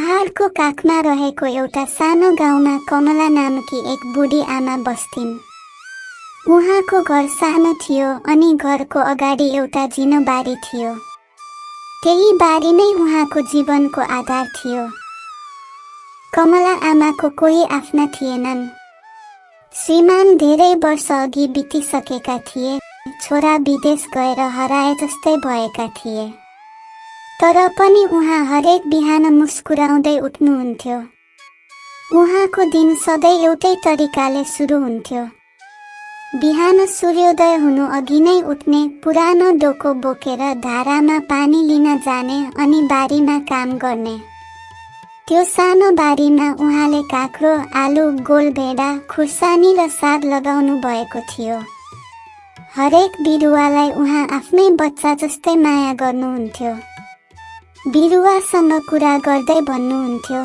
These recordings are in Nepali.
पहाडको काखमा रहेको एउटा सानो गाउँमा कमला नामकी एक बुढी आमा बस्थिन्। उहाँको घर सानो थियो अनि घरको अगाडि एउटा झिनो बारी थियो। त्यही बारी नै उहाँको जीवनको आधार थियो। कमला आमाको कोही आफ्ना थिएनन्। श्रीमान धेरै वर्ष अघि बितिसकेका थिए। छोरा विदेश गएर हराए जस्तै भएका थिए। तर पनि उहाँ हरेक बिहान मुस्कुराउँदै उठ्नुहुन्थ्यो। उहाँको दिन सधैँ एउटै तरिकाले सुरु हुन्थ्यो। बिहान सूर्योदय हुनु अघि नै उठ्ने, पुरानो डोको बोकेर धारामा पानी लिन जाने अनि बारीमा काम गर्ने। त्यो सानो बारीमा उहाँले काँक्रो, आलु, गोलभेडा, खुर्सानी र साग लगाउनु भएको थियो। हरेक बिरुवालाई उहाँ आफ्नै बच्चा जस्तै माया गर्नुहुन्थ्यो। बिरुवासँग कुरा गर्दै भन्नुहुन्थ्यो,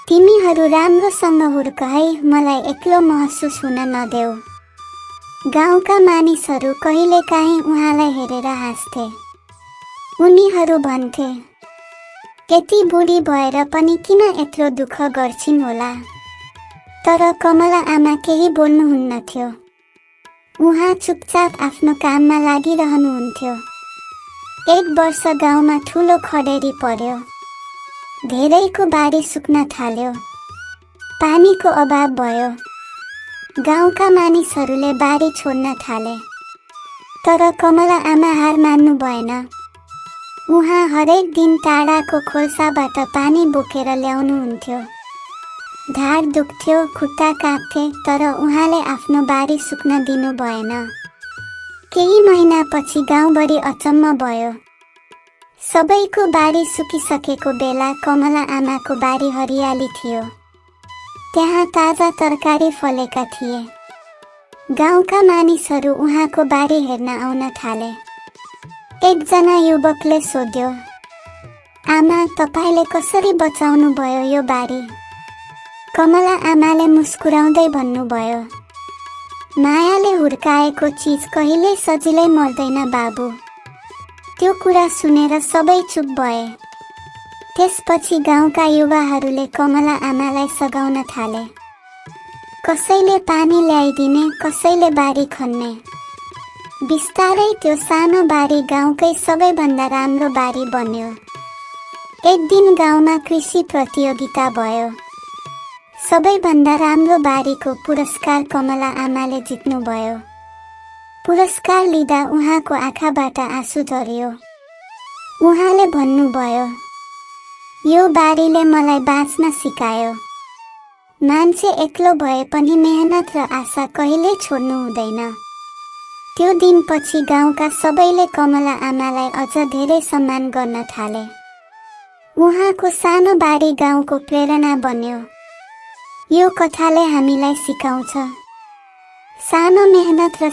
तिमीहरू राम्रोसँग हुर्क है, मलाई एक्लो महसुस हुन नदेऊ। गाउँका मानिसहरू कहिलेकाहीँ उहाँलाई हेरेर हाँस्थे। उनीहरू भन्थे, यति बुढी भएर पनि किन यत्रो दुःख गर्छिन् होला। तर कमला आमा केही बोल्नुहुन्नथ्यो। उहाँ चुपचाप आफ्नो काममा लागिरहनुहुन्थ्यो। एक वर्ष गाउँमा ठुलो खडेरी पर्यो। धेरैको बारी सुक्न थाल्यो। पानीको अभाव भयो। गाउँका मानिसहरूले बारी छोड्न थाले। तर कमला आमा हार मान्नु भएन। उहाँ हरेक दिन टाढाको खोल्साबाट पानी बोकेर ल्याउनुहुन्थ्यो। ढाड दुख्थ्यो, खुट्टा काँप्थे, तर उहाँले आफ्नो बारी सुक्न दिनु भएन। केही महिनापछि गाउँभरि अचम्म भयो। सबैको बारी सुकिसकेको बेला कमला आमाको बारी हरियाली थियो। त्यहाँ ताजा तरकारी फलेका थिए। गाउँका मानिसहरू उहाँको बारी हेर्न आउन थाले। एकजना युवकले सोध्यो, आमा, तपाईले कसरी बचाउनु भयो यो बारी? कमला आमाले मुस्कुराउँदै भन्नुभयो, मायाले हुर्काएको चिज कहिल्यै सजिलै मर्दैन बाबु। त्यो कुरा सुनेर सबै चुप भए। त्यसपछि गाउँका युवाहरूले कमला आमालाई सघाउन थाले। कसैले पानी ल्याइदिने, कसैले बारी खन्ने। बिस्तारै त्यो सानो बारी गाउँकै सबैभन्दा राम्रो बारी बन्यो। एक दिन गाउँमा कृषि प्रतियोगिता भयो। सबैभन्दा राम्रो बारीको पुरस्कार कमला आमाले जित्नुभयो। पुरस्कार लिँदा उहाँको आँखाबाट आँसु झऱ्यो। उहाँले भन्नुभयो, यो बारीले मलाई बाँच्न सिकायो। मान्छे एक्लो भए पनि मेहनत र आशा कहिल्यै छोड्नु हुँदैन। त्यो दिनपछि गाउँका सबैले कमला आमालाई अझ धेरै सम्मान गर्न थाले। उहाँको सानो बारी गाउँको प्रेरणा बन्यो। यो कथाले हामीलाई सिकाउँछ, सानो मेहनत र